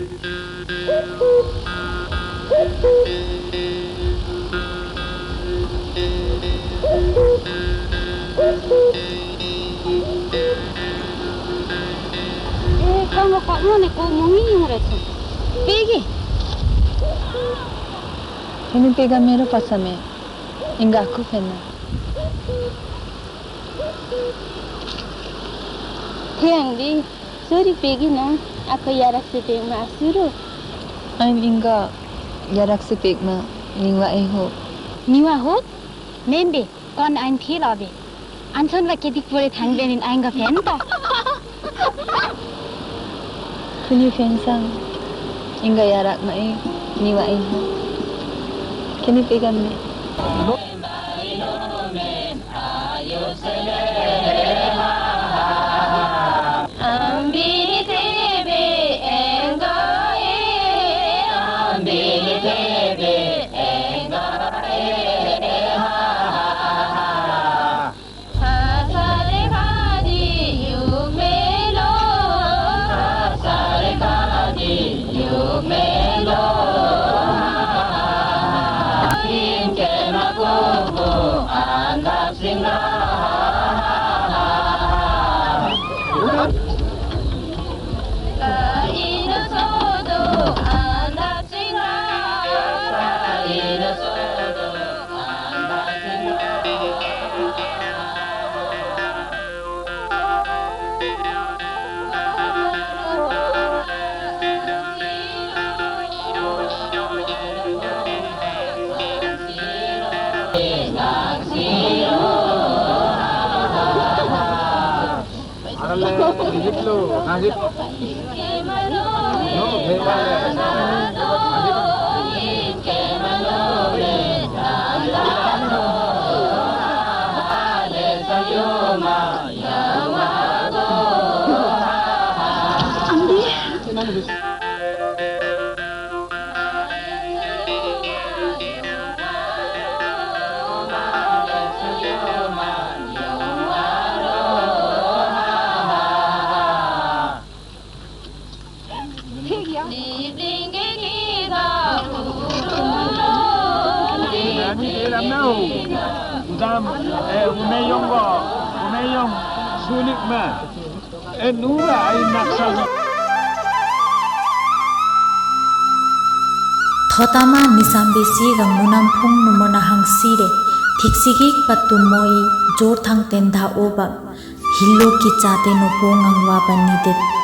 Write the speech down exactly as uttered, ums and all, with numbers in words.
ᱠᱟᱢ ᱨᱚᱠᱚᱡ ᱢᱚᱱᱮ ᱠᱚ ᱢᱩᱝᱤ ᱭᱩᱝ ᱨᱮ ᱪᱮ? ᱯᱮᱜᱤ᱾ ᱠᱷᱮᱱᱤ ᱯᱮᱜᱟ ᱢᱮᱨᱚ ᱯᱟᱥᱟᱢᱮ᱾ ᱤᱝᱜᱟ ᱠᱚ ᱯᱮᱱᱟ᱾ ᱦᱮᱸ ᱟᱝᱜᱤ, ᱥᱚᱨᱤ ᱯᱮᱜᱤ ᱱᱟ, ᱟᱠᱚ ᱭᱟᱨᱟᱠ ᱥᱮ ᱯᱮᱜ ᱢᱟ ᱟᱥᱩᱨᱩ᱾ ᱟᱭᱢ ᱤᱝᱜᱟ ᱭᱟᱨᱟᱠ ᱥᱮ ᱯᱮᱜ ᱢᱟ, ᱱᱤᱣᱟ ᱮ ᱦᱳ᱾ ᱱᱤᱣᱟ ᱦᱳ? ᱢᱮᱱᱵᱮ, ᱠᱚᱱ ᱟᱭᱢ ᱛᱷᱤᱞ ᱟᱵᱮ᱾ ᱟᱱᱥᱚᱱ ᱵᱟ ᱠᱮᱫᱤᱠ ᱯᱚᱨᱮ ᱛᱷᱟᱱ ᱵᱮᱱᱤᱱ ᱟᱭᱝᱜᱟ ᱯᱷᱮᱱ ᱛᱟ᱾ ᱠᱷᱩᱱᱤ ᱯᱷᱮᱱ ᱥᱟᱝ ᱤᱝᱜᱟ ᱭᱟᱨᱟᱜ ᱢᱟᱭ ᱱᱤᱣᱟ ᱤᱧ ᱦᱚᱸ᱾ ᱠᱷᱩᱱᱤ ᱯᱮᱜᱟᱢ ᱢᱮ᱾ Thotama nisambe siga munam phung nu mona hangsire, thiksigik patu moi jor thang tenda oba, hilo kichate no pongang wa bani det.